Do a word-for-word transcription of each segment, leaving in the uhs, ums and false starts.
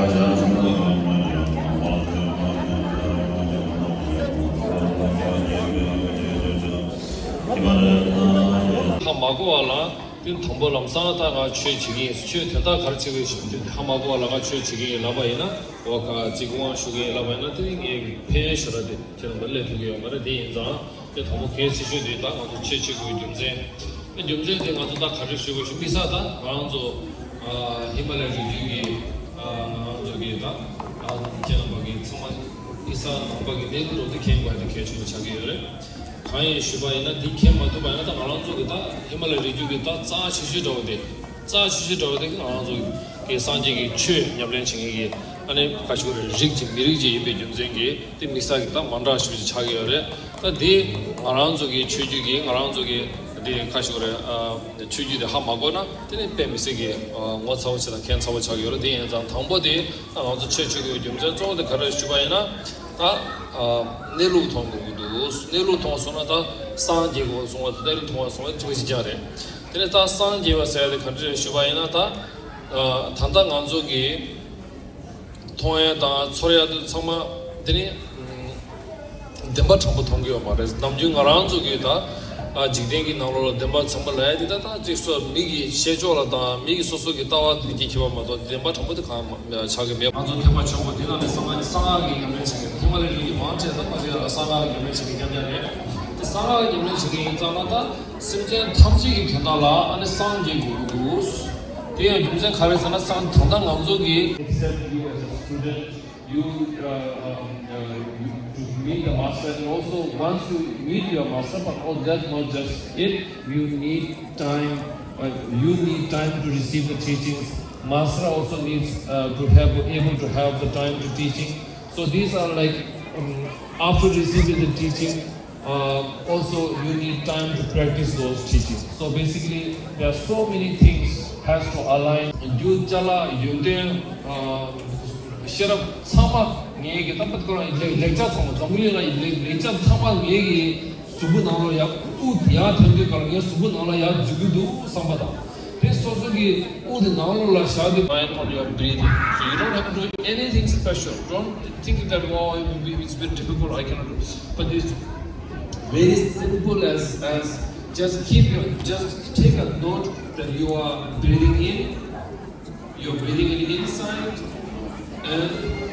ཧ་མ་གོ་བ་ལ་དེ་དང་པོ་ལམ་སང་ད་ང་ཆོས་བྱེད་ཀྱི་ཡིན། ཆོས་དོན་དག་ག་རེ་བྱེད་དགོས་ཞེས་དེ་ཧ་མ་གོ་བ་ལ་ང་ཆོས་བྱེད་ཀྱི་ཡིན་ལབ་པ་ཡིན་ན། འོ་ཁ་ཅིག་དབང་ཞུ་གི་ཡིན་ལབ་པ་ཡིན་ན། དེ་ནི་ངའི་ཕན་ཡོན་ཞེ་དྲག་དེ་ཁྱེད་རང་ལ་སླེབས་ཐུབ་ཀྱི་ཡོད་མ་རེད། དེ་ཡིན་ཙང་དེ་དང་པོ་གལ་ཆེ་ཤོས་དེ་ད་ང་ཚོ་ཆོས་བྱེད་དགོས་རྒྱུ་མཚན། དེ་རྒྱུ་མཚན་དེ་ང་ཚོ་ད་ག་རེ་ཞུ་དགོས་ཞུ། དམིགས་བསལ་ད་ང་རང་ཚོ་ཨ་ཧི་མ་ལ་ཡའི་རི་རྒྱུད་ཀྱི་ཨ་ང་རང་ཚོ་གི་ད་ཨ་ཁྱེད་རྣམ་པ་གི་ཚང་མ་དམིགས་བསལ་ནང་པ་གི་གནས་ལུགས་རོ་དེ་མཁྱེན་དགོས་དེ་གལ་ཆེན་པོ་ཆགས་ཀྱི་ཡོད་རེད། གང་ཡིན་ཞུས་པ་ཡིན་ན། འདི་མཁྱེན་མ་ཐུབ་པ་ཡིན་ན་ད་ང་རང་ཚོ་གི་ད་ཧི་མ་ལ་ཡའི་རི་རྒྱུད་ཀྱི་ད་རྩ་ཆེ་ཤོས་འདྲ་བོ་དེ། རྩ་ཆེ་ཤོས་འདྲ་བོ་དེ་ང་རང་ཚོ་གི་སངས་རྒྱས་ཀྱི་ཆོས་ཉམས་ལེན་བྱེད་མཁན་གྱི་ཨ་ནི་ཁ་ཤོར་རིགས་ཅིག་མི་རིགས་ཅིག་ཡིན་པའི་རྒྱུ་མཚན་གྱིས་དེ་དམིགས་བསལ་གྱི་ད་མ་འདྲ་ཞིག་ཆགས་ཀྱི་ཡོད་རེད། ད་འདི་ང་རང་ཚོ་གི་ཆོས་བརྒྱུད་ཀྱི་ང་རང་ཚོ་གི་འདི་ཁ་ཤོར་ཆོས་བརྒྱུད་དེ་ཧ་མ་གོ་ན་དེ་ནི་དཔེ་མི་སྲིད་ཀྱི་ངོ་ཚ་བོ་ཆེ་དང་ཁྱད་མཚར་བོ་ཆགས་ཀྱི་ཡོད་རེད། དེ་ཡིན་ཙང་དང་པོ་དེ་ད་ང་ཚོ་ཆོས་བྱེད་དགོས་རྒྱུ་མཚན་གཙོ་བོ་དེ་ག་རེ་ཞུས་པ་ཡིན་ན། ད་ཨ་གནས་ལུགས་མཐོང་དགོས་ཀྱི་འདུག་གནས་ལུགས་མཐོང་སོང་ན་ད་སངས་རྒྱས་དགོས་གསུང་བ་དང་། གནས་ལུགས་མཐོང་བ་སོང་ན་གཅིག་པ་གཅིག་རྐྱང་རེད། དེ་ནས་ད་སངས་རྒྱས་པ་ཟེར་ཡ་དེ་ག་འདྲ་རེད་ཞུས་པ་ཡིན་ན། ད་ཨ་ད་ལྟ་ང་ཚོ་གི་མཐོང་ཡ་དང་ཚོར་ཡ་དེ་ཚང་མ་དེ་ནི་ཨ་བདེན་པ་དྲང་པོ་མཐོང་གི་ཡོད་མ་རེད། ནམ་རྒྱུན་ང་རང་ཚོ་གི་ད་ཨ་འཇིག་རྟེན་གྱི་ནང་ལོགས་ལ་བདེན་པ་ཚང་མ་ལབ་ཡ་དེ་ད་ད་གཅིག་སོ་མི་གི་བཤད་ཕྱོགས་ལ་དང་མི་གི་སོ་སོ་གི་ལྟ་བ་དེ་གི་ཁྱད་པར་མ་གཏོགས་བདེན་པ་དྲང་པོ་དེ་གང་མ་ཆགས་ཀྱི་མེད། ང་ཚོ་ཐེག་པ་ཆེན་པོ་འདི་ནང་ནས་གསང་སྔགས་གསང་སྔགས་ཀྱི་ཉམས་ལེན་བྱེད་མཁན། ཧི་མ་ལ་ཡའི་རི་རྒྱུད་མང་ཆེ་ད་ང་ཚོ་ཡ་ལ་གསང་སྔགས་ཀྱི་ཉམས་ལེན་བྱེད་མཁན་རྐྱང་རྐྱང་རེད། དེ་གསང་སྔགས་ཀྱི་ཉམས་ལེན་བྱེད་མཁན་ཡིན་ཙང་ན་ད་སེམས་ཅན་ཐམས་ཅད་ཀྱི་དོན་དག་ལ་ཨ་ནི་སངས་རྒྱས་དགོས་ཀྱི་འདུག་དེ་ཡང་རྒྱུ་མཚན་ག་རེ་ཟེར་ན། སངས་ད་ལྟ་ང་ཚོ་གི་Accept you as a student, you, uh, um, uh, you to meet the master, and also once you meet your master, but all that not just it, you need time, uh, you need time to receive the teachings. Master also needs uh, to have able to have the time to teaching. So these are like, um, after receiving the teaching, uh, also you need time to practice those teachings. So basically, there are so many things has to align. རྒྱུ་ཅ་ལག་ཡོན་ཏན་ཤེས་རབ་ཚང་མ་ངེད་ཀྱི་ད་ལྟ་ཁོ་རང་ལེགས་ལེགས་ཆ་ཚང་མ་འཛམ་བུ་གླིང་ལ་ལེགས་ལེགས་ཆ་ཚང་མ་ངེད་ཀྱི་གཟུགས་པོ་ནང་ལ་ཡར་དབུགས་ཡར་ཐོན་དུས་ག་ལ་ངའི་གཟུགས་པོ་ནང་ལ་ཡར་འཛུལ་གྱི་འདུག་བསམ་པ་དང་། དེ་སོ་སོ་གི་དབུགས་དེ་ནང་ལོགས་ལ་བཞག་དུས། Mind on your breathing. So you don't have to do anything special. Don't think that, "Oh, it will be, it's very difficult, I cannot do." But it's very simple as, as just keep your, just take a note that you are breathing in, you're breathing in inside, and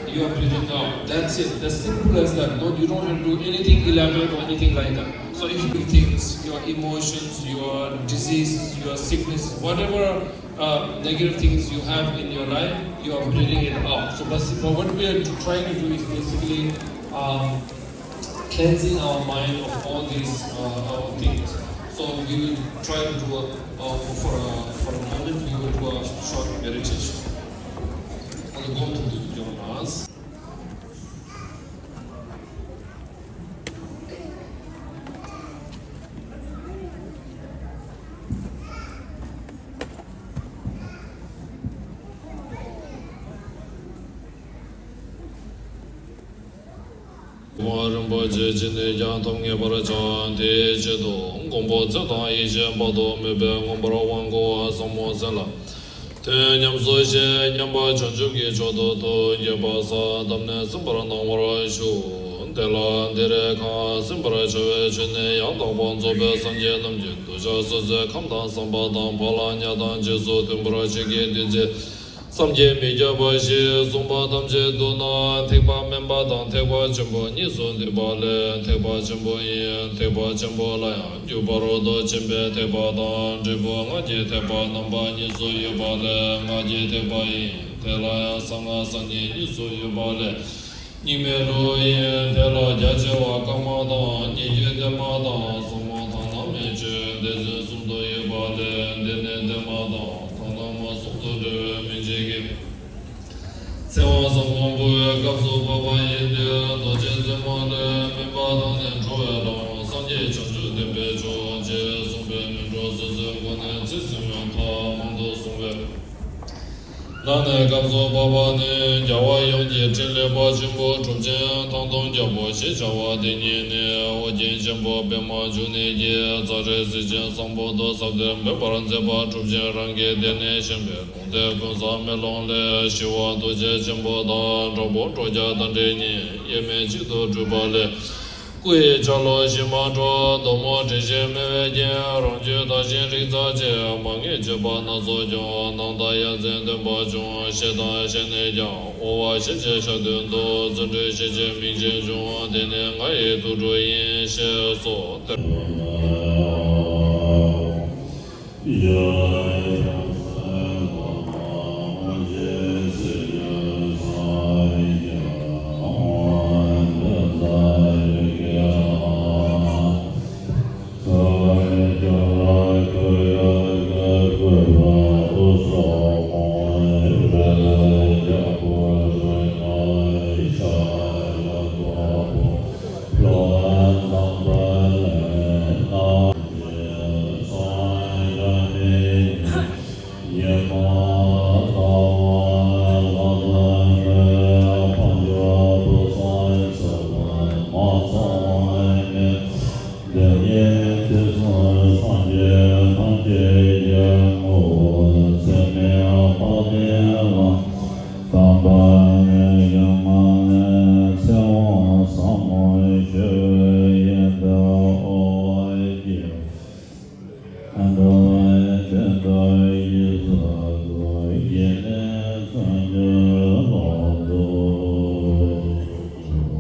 you're breathing out. That's it. As simple as that. Don't, you don't have to do anything elaborate or anything like that. So if you think your emotions, your disease, your sickness, whatever uh, negative things you have in your life, you are breathing it out. So, but, but what we are trying to do is basically um, cleansing our mind of all these uh, uh, things. So we will try to do a, uh, for, a, for a moment, we will do a short meditation. གོང་མ་རིན་པོ་ཆེ་ཅི་ནས་ཀྱང་ཐོབ་ངེས་པར་བྱ། དེའི་ཆེད་དུ་མགོན་པོ་ཚེ་དང་ཡེ་ཤེས་དཔག་ཏུ་མེད་པས་མངོན་པར་དབང་བསྐུར་བ་ཟབ་མོ་མཚན་ལ་དོན་ཉམས་སུ་བཞེས། མཉམ་པ་བྱང་ཆུབ་ཀྱི་མཆོག་ཏུ་ཐུགས་བསྐྱེད་པ་ས་བཏབ་ནས་གསན་པར་གནང་བར་ཞུ། དེ་ལ་འདིར་གང་གསན་པར་བྱ་བའི་ཆོས་ནི་ཡང་དག་པར་རྫོགས་པའི་སངས་རྒྱས་རྣམས་ཀྱི་གདུལ་བྱ་སོ་སོའི་ཁམས་དང་བསམ་པ་དང་བག་ལ་ཉལ་དང་རྗེས་སུ་མཐུན་པར་བྱེད་ཀྱི་བདུད་རྩི། བསམ་གྱིས་མི་ཁྱབ་པ་ཞེས་གསུངས་པ་ཐམས་ཅད་བསྡུ་ན། ཐེག་པ་དམན་པ་དང་ཐེག་པ་ཆེན་པོ་གཉིས་སུ་འདུས་པ་ལས། ཐེག་པ་ཆེན་པོ་ཡིན། ཐེག་པ་ཆེན་པོ་ལ་ཡང་རྒྱུ་ཕ་རོལ་ཏུ་ཕྱིན་པའི་ཐེག་པ་དང་། འབྲས་བུ་སྔགས་ཀྱི་ཐེག་པ་རྣམ་པ་གཉིས་སུ་ཡོད་པ་ལས། སྔགས་ཀྱི་ཐེག་པ་ཡིན། དེ་ལ་ཡང་གསང་སྔགས་གསར་རྙིང་གཉིས་སུ་ཡོད་པ་ལས། རྙིང་མའི་ལུགས་ཡིན། དེ་ལ་རྒྱ་ཆེ་བ་བཀའ་མ་དང་། ཉེ་བརྒྱུད་བརྟན་མ་དང་། ཟབ་མོ་ཐ་ན་མི་ཆོས་སྡེ་ཚན་གསུམ་དུ་ཡོད་པ་ལས། འདི་ནི་བརྟན་མ་དང་། ཐ་ན་མ་གསུམ་དུ་འགྲེལ་བའི་མི་མཇེད་ཀྱི། ཚེ་དབང་ཟབ་མོ་འབུལ་བའི་སྐབས་སུ་བབ་པ་ཡིན་ཏེ། རྡོ་རྗེ་རྩེ་མོ་ལས། སྨིན་པ་དང་ནི་འགྲོ་བའི་རང་། སངས་རྒྱས་བྱང་ཆུབ་བསྟན་པའི་མཆོག་ཅེས་གསུངས་པའི་སྨིན་གྲོལ་སོ་སོའི་སྒོ་ནས་ཚིག་ཟིན་པའི་མཐའ་མང་དུ་གསུངས་པས། གནམ་ནས་སྐམ་སོགས་འབབ་པ་ནི། རྒྱལ་བ་ཡོངས་ཀྱི་ཕྲིན་ལས་དཔལ་ཆེན་པོ་གྲུབ་ཆེན་ཐང་སྟོང་རྒྱལ་པོ་ཞེས་བྱ་བ་དེ་ཉིད་ནི། ཨོ་རྒྱན་ཆེན་པོ་པདྨ་འབྱུང་གནས་ཀྱི་རྩ་བྲིས་གཟི་བྱིན་བཟང་པོ་དུ་ཟབ་གཏེར་འབེབས་པར་མཛད་པ་གྲུབ་ཆེན་རང་གི་སྡེ་ནས་བཞེངས་པའི་ལུང་བསྟན་ཀུན་བཟང་མེ་ལོང་ལས། ཞི་བ་རྡོ་རྗེ་ཆེན་པོ་དང་། དྲག་པོ་ཁྲོ་རྒྱལ་དང་འདྲེ་གཉིས། དབྱེར་མེད་གཅིག་ཏུ་སྒྲུབ་པ་ལས། སྐུ་ཡི་ཆ་ལུགས་ཞི་མ་འགྲོ། གདོང་མོ་དྲི་ཞིམ་སྨེ་བའི་རྒྱན། རང་རྒྱུད་དར་ཞིང་རིགས་བརྩེགས་ཆེ། མ་ངེས་སྤྱོད་པ་སྣ་ཚོགས་སྐྱོང་། སྣང་མཐའ་ཡ་མཚན་སྟོན་པ་འབྱུང་། ཞེ་སྡང་ཞེན་ནས་ཀྱང་། དབུལ་བ་ཞེ་ཆེ་ཤ་དོན་དུ། བརྩོན་འགྲུས་ཞེ་ཆེ་མིང་ཆེན་འབྱུང་། དེ་ནི་ང་ཡི་ཐུགས་སྤྲུལ་ཡིན། ཞེས་སོ།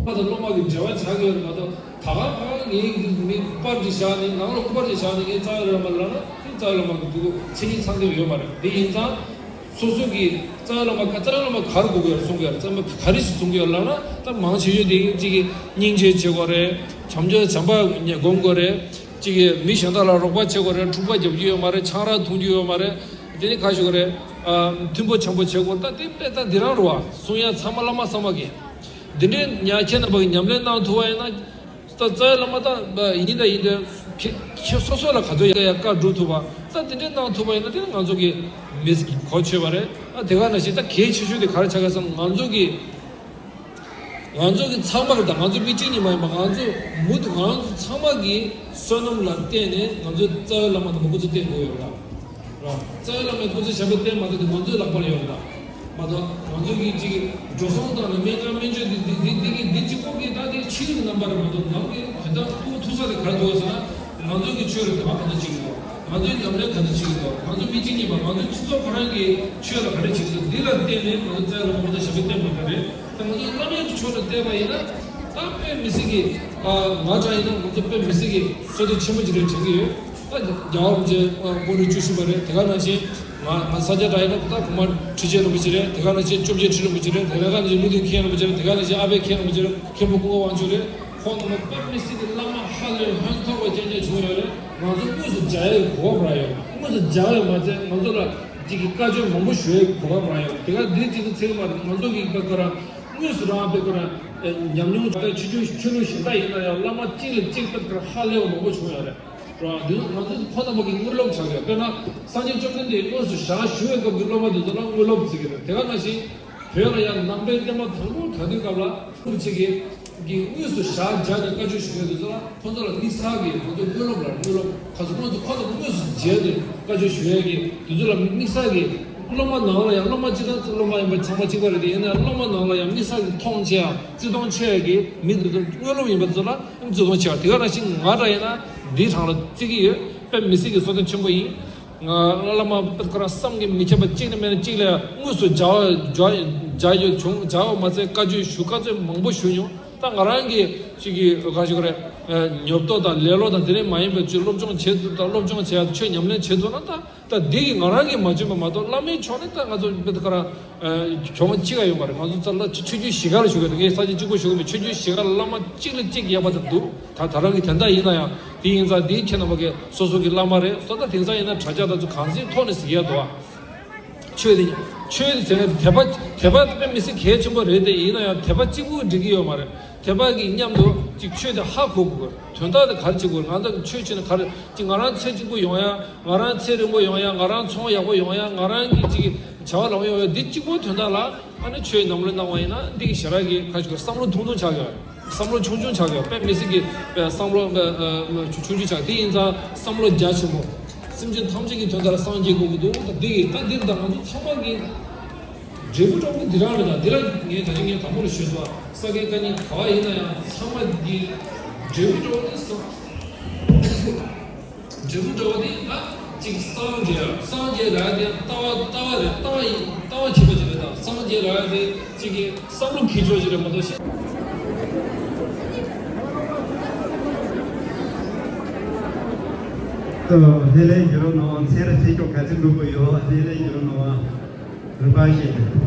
ང་དང་སློབ་མ་གི་འབྲེལ་བ་ཆགས་ཀྱི་ཡོད་རེད་མ་གཏོགས། ད་ག་ང་ངའི་མི་པར་ཅིག་བཞག་ནས། ནང་ལ་སྐུ་པར་ཅིག་བཞག་ནས། ངས་རྩ་བའི་བླ་མ་ལབ་ན། དེ་རྩ་བའི་བླ་མ་གི་འདུག་མཚན་ཉིད་ཚང་སྟེ་ཡོད་མ་རེད། དེ་ཡིན་ཙང་། སོ་སོ་གི་རྩ་བའི་བླ་མ། རྩ་བའི་བླ་མ་ག་རེ་དགོས་ཀྱི་ཡོད་རེད་གསུང་གི་ཡོད་རེད། རྩ་བའི་བླ་མ་ག་རེ་ཞིག་གསུང་གི་ཡོད་ལབ་ན། ད་མང་ཆེ་ཤོས་དེ་གཅིག་གིས་སྙིང་རྗེ་བྱེད་དགོས་རེད། བྱམས་ཆོས་བྱམས་པ་སྒོམ་དགོས་རེད། གཅིག་གིས་མི་གཞན་དག་ལ་རོགས་པ་བྱེད་དགོས་རེད། འཁྲུག་པ་རྒྱབ་རྒྱུ་ཡོད་མ་རེད། ཆང་རག་འཐུང་རྒྱུ་ཡོད་མ་རེད། དེ་ནི་ག་ཞུ་དགོས་རེད། ཨ། མཐུན་པོ་བྱམས་པོ་བྱེད་དགོས། ད་དེ་དཔེ་ད་འདི་རང་རེད་བ། གསུང་ཡ་ཚང་མ་བླ་མ་བསམ་པ་གི། འདི་འདྲའི་ཉག་ཁྱེད་རྣམ་པ་གི་ཉམས་ལེན་གནང་ཐུབ་པ་ཡིན་ན། ད་རྩ་བའི་བླ་མ་ད་ཡིན་ད་ཡིན་ད། ཁྱེད་ཁྱེད་སོ་སོ་ལ་ག་ཚོད་ཡག་ཡག་བཀའ་སྒྲུབ་ཐུབ་པ། ད་དེ་འདྲའི་གནང་ཐུབ་པ་ཡིན་ན། དེ་ནི་ང་ཚོ་གི་མི་གོ་ཆོད་པ་རེད། ཨ། དེ་ག་ནང་བཞིན་ད་གལ་ཆེ་ཤོས་དེ་ག་རེ་ཆགས་ཀྱི་ཟེར་ན། ང་ཚོ་གི་ང་ཚོ་གི་ཚང་མ་གི། ད་ང་ཚོ་མི་གཅིག་གཉིས་མ་ཡིན་པ། ང་ཚོ་མུ་མཐུད་ང་ཚོ་ཚང་མ་གི་བསོད་ནམས་ལ་བརྟེན་ནས་ང་ཚོའི་རྩ་བའི་བླ་མ་དང་པོ་སྐུ་ཚེ་བརྟན་དགོས་ཡོད་ར། ར། རྩ་བའི་བླ་མའི་སྐུ་ཚེ་ཞབས་པད་བརྟན་མ་ཐག་དེ་ང་ཚོའི་ལག་པར་ཡོད་ར། མ་གཏོགས་ང་ཚོ་གི་གཅིག་གི་འགྲོ་སོང་དང་ནི་སྨན་ཁང་སྨན་བཅོས་འདི་འདི་འདི་འདི་གི་འདི་གཅིག་པོ་གི་ད་དེ་ཕྱིའི་རྣམ་པ་རེད་མ་གཏོགས། ནང་གི་དོན་དག་ཐུགས་ཐུག་ས་དེ་ག་རེ་འདུག་ཟེར་ན། ང་ཚོ་གི་ཆོས་ལ་དད་པ་ག་འདྲ་བྱེད་ཀྱི་འདུག་ང་ཚོའི་ཉམས་ལེན་ག་འདྲ་བྱེད་ཀྱི་འདུག་ང་ཚོ་མི་གཅིག་གཉིས་མ། ང་ཚོའི་སྤྱི་ཚོགས་ཁོ་རང་གི་ཆོས་ལ་ག་འདྲ་བྱེད་ཀྱི་འདུག་འདི་ལ་བརྟེན་ནས་ང་ཚོ་རྩ་བའི་བླ་མ་སྐུ་ཚེ་ཞབས་པད་བརྟན་པ་རེད། ད་ང་ཚོ་བླ་མའི་ཕྱོགས་ནས་བལྟས་པ་ཡིན་ན། ད་དཔེ་མི་སྲིད་ཀྱི། ཨ། ང་འདྲ་ཡིན་ན་ང་ཚོ་དཔེ་མི་སྲིད་ཀྱི་བསོད་བདེ་ཆེན་པོ་ཅིག་རེད་དྲན་གྱི་ཡོད། ད་རྒྱལ་བ་རིན་པོ་ཆེ་དངོས་གྲུབ་བཅུ་བཞི་པ་རེད། དེ་ག་ནང་བཞིན་ང་ང་ས་སྐྱ་འདྲ་ཡིན་ན། ད་གོང་མ་ཁྲི་ཆེན་རིན་པོ་ཆེ་རེད། དེ་ག་ནང་བཞིན་བཅོ་བརྒྱད་ཁྲི་རིན་པོ་ཆེ་རེད། དེ་ག་ནང་བཞིན་ཀླུ་ལྡིང་མཁན་རིན་པོ་ཆེ་རེད། དེ་ག་ནང་བཞིན་ཨ་པད་མཁན་རིན་པོ་ཆེ་རེད། མཁན་པོ་ཀུན་དགའ་དབང་ཕྱུག་རེད། ཁོང་རྣམ་པ་དཔེ་མི་སྲིད་ཀྱི་བླ་མ་ཧ་ལས་ལྷན་ཐོག་པ་རྐྱང་རྐྱང་བྱུང་ཡོད་རེད། ང་ཚོ་དངོས་སུ་མཇལ་ཡའི་གོ་སྐབས་རག་ཡོད། དངོས་སུ་མཇལ་བ་མ་ཚད་ང་ཚོ་ལ་གཅིག་གི་བཀའ་ཆོས་མང་པོ་ཞུ་ཡའི་གོ་སྐབས་རག་ཡོད། དེ་ག་འདི་གཅིག་གི་ཚིག་མ་རེད། ང་ཚོ་གི་དཔེ་ཁོ་རང་དངོས་སུ་རང་དཔེ་ཁོ་རང་ཉམས་མྱོང་བྱ་བའི་ཆོས་ཆོས་ཆོས་ལུགས་གཞན་དག་ཡིན་ན་ཡང་། བླ་མ་གཅིག་ལས་གཅིག་དཔེ་ཁོ་རང་ཧ་ལས་པ་མང་པོ་བྱུང་ཡོད་རེད། རེད་བ། འདི་ང་ཚོ་ཁོ་རྣམ་པ་གི་དངོས་སློབ་ཆགས་ཡོད། དཔེར་ན་སངས་རྒྱས་བཅོམ་ལྡན་འདས་དངོས་སུ་ཞལ་བཞུགས་པའི་སྐབས་ཀྱི་སློབ་མ་འདི་ཚོ་ལ་དངོས་སློབ་བརྩི་གི་རེད། དེ་ག་ནང་བཞིན་བོད་ལ་ཡང་ནང་པའི་བསྟན་པ་དང་པོ་དར་དུས་སྐབས་ལ་ཀུན་གྱིས་ཀྱིས་དངོས་སུ་ཞལ་མཇལ་ནས་བཀའ་ཆོས་ཞུ་མཁན་འདི་ཚོ་ལ། ཁོ་ཚོ་ལ་དམིགས་བསལ་གྱི་ང་ཚོ་དངོས་སློབ་ལ་དངོས་སློབ་ཁ་སོ་ཁོ་ཚོ་ཁོ་ཚོ་དངོས་སུ་མཇལ་ནས་བཀའ་ཆོས་ཞུ་ཡས་ཀྱི་འདི་ཚོ་ལ་དམིགས་བསལ་གྱི། སློབ་མ་ནང་ལ་ཡང་སློབ་མ་སྤྱིར་བཏང་སློབ་མ་ཡིན་པ་ཚང་མ་གཅིག་པ་རེད་དེ། ཡིན་ན་ཡང་སློབ་མ་ནང་ལ་ཡང་དམིགས་བསལ་གྱི་མཐོང་ཆེ་ཡ་བརྩི་མཐོང་ཆེ་ཡ་གི་མི་འདི་ཚོ་དངོས་སློབ་ཡིན་པ་ཚོ་ལ་བརྩི་མཐོང་ཆེ་བ། དེ་ག་ནང་བཞིན་ང་འདྲ་ཡིན་ན་འདིའི་གྲས་ལ་བརྩི་གི་ཡོད། དཔེ་མི་སྲིད་ཀྱི་བསོད་བདེ་ཆེན་པོ་ཡིན། ང་བླ་མ་དཔེ་ཁོ་རང་བསམ་གྱིས་མི་ཁྱབ་པ་གཅིག་ནས་མེད་ན་གཅིག་ལ་དངོས་སུ་མཇལ་བ་མཇལ་མཇལ་ཡོད་བྱུང་། མཇལ་བ་མ་ཚད་བཀའ་ཆོས་ཞུ། བཀའ་ཆོས་མང་པོ་ཞུ་མྱོང་། ད་ང་རང་གི་ཅིག་གི་ག་ཞིག་རེད། ཨ། ཉོབ་ཏོ་དང་ལེ་ལོ་དང་དེ་རིགས་མ་ཡིན་པའི་ཅིག་སློབ་སྦྱོང་བྱེད་ཐུབ་དང་། སློབ་སྦྱོང་བྱེད་ཡ་ཆོས་ཉམས་ལེན་བྱེད་ཐུབ་ན། ད་ད་འདི་གི་ང་རང་གིས་མ་བྱུང་བ་མ་གཏོགས། བླ་མའི་ཕྱོགས་ནས་ད་ང་ཚོ་དཔེ་ཁོ་རང་གྱོང་གཅིག་ག་ཡོད་མ་རེད། ང་ཚོ་རྩ་ལ་ཆོས་བརྒྱུད་བཞི་ཀ་ལ་ཞུ་གི་འདུག་ངས་ས་ཆ་གཅིག་པོ་ཞུ་གི་མེད། ཆོས་བརྒྱུད་བཞི་ཀ་ལ་བླ་མ་གཅིག་ལས་གཅིག་ཡག་པ་དེ་འདུག་ད་ད་རང་གི་དོན་དག་ཡིན་ན་ཡང་དེ་ཡིན་ཙང་། དེའི་ཁྱེད་རྣམ་པ་གི་སོ་སོ་གི་བླ་མ་རེད། སོ་ད་དེང་སང་ཡིན་ན་དྲ་རྒྱ་དང་ཚོ་གང་ཅིའི་ཐོག་ནས་གཟིགས་ཡ་འདུག་ཨ། ཆོས་དེ་ཆོས་དེ་ཟེར་ན་དད་པ་དད་པ་དཔེ་མི་སྲིད་གལ་ཆེན་པོ་རེད་དེ། ཡིན་ན་ཡང་དད་པ་གཅིག་པུས་འགྲིག་གི་ཡོད་མ་རེད། དད་པ་གི་མཉམ་དུ་ཅིག་ཆོས་དེ་ཧ་གོ་དགོས། དོན་དག་དེ་ག་རེ་བྱེད་དགོས། ང་ཚོ་ཆོས་བྱས་ན་ག་རེ་ཅིག་ང་རང་ཚེ་གཅིག་པུ་ཡོང་ཡ། ང་རང་ཚེ་རིང་པོ་ཡོང་ཡ། ང་རང་ཚོང་ཡག་པོ་ཡོང་ཡ། ང་རང་གི་ཅིག་བྱ་བ་ལོང་ཡོད་པས། འདི་གཅིག་པོའི་དོན་དག་ལ་ཨ་ནི་ཆོས་ཉམས་ལེན་གནང་བ་ཡིན་ན། འདི་གི་ཞེ་དྲག་གི་ཁ་ཅིག་བསམ་བློ་ཐུང་ཐུང་ཆགས་ཀྱི་ཡོད། བསམ་བློ་ཆུང་ཆུང་ཆགས་ཀྱི་ཡོད། དཔེ་མི་སྲིད་ཀྱི་དཔེ་བསམ་བློ་ཆུང་ཆུང་ཆགས། དེ་ཡིན་ཙང་བསམ་བློ་རྒྱ་ཆེན་པོ། སེམས་ཅན་ཐམས་ཅད་ཀྱི་དོན་དག་ལ་སངས་རྒྱས་དགོས་ཀྱི་འདུག་ད་འདི་གི་ད་འདིར་ད་ང་ཚོ་ཚང་མ་གི་འབྲས་བུ་འདྲ་བོ་འདི་རང་རེད། ད་འདི་ལ་ངས་ད་ཅི་ངས་དང་པོ་ལ་ཞུས་སོང་། ས་དགེ་བཀའ་རྙིང་ག་བ་ཡིན་ན་ཡང་ཚང་མ་གི་འབྲས་བུ་འདྲ་བོ་དེ་སོང་། འབྲས་བུ་འདྲ་བོ་དེ་ད་ཅིག་སངས་རྒྱས། སངས་རྒྱས་ལ་དེ་ལྟ་བ་ལྟ་བ་རེད། ལྟ་བ་ཡིན། ལྟ་བ་བྱེད་པ་ཅིག་རེད། ད་སངས་རྒྱས་ལ་དེ་ཅིག་གི་བསམ་བློ་འཁྱེར་ཕྱོགས་ཅིག་རེད་མ་གཏོགས་ཤེས། ཨ། ལྷན་རྒྱས་ཡོད་རོགས་གནང་བ། མཚན་ར་ཆེ་ཁྱོད་ག་ཚོད་འགྲོ་དགོས་ཡོད། ལྷན་རྒྱས་ཡོད་རོགས་གནང་བ། རིམ་པ་བཞིན།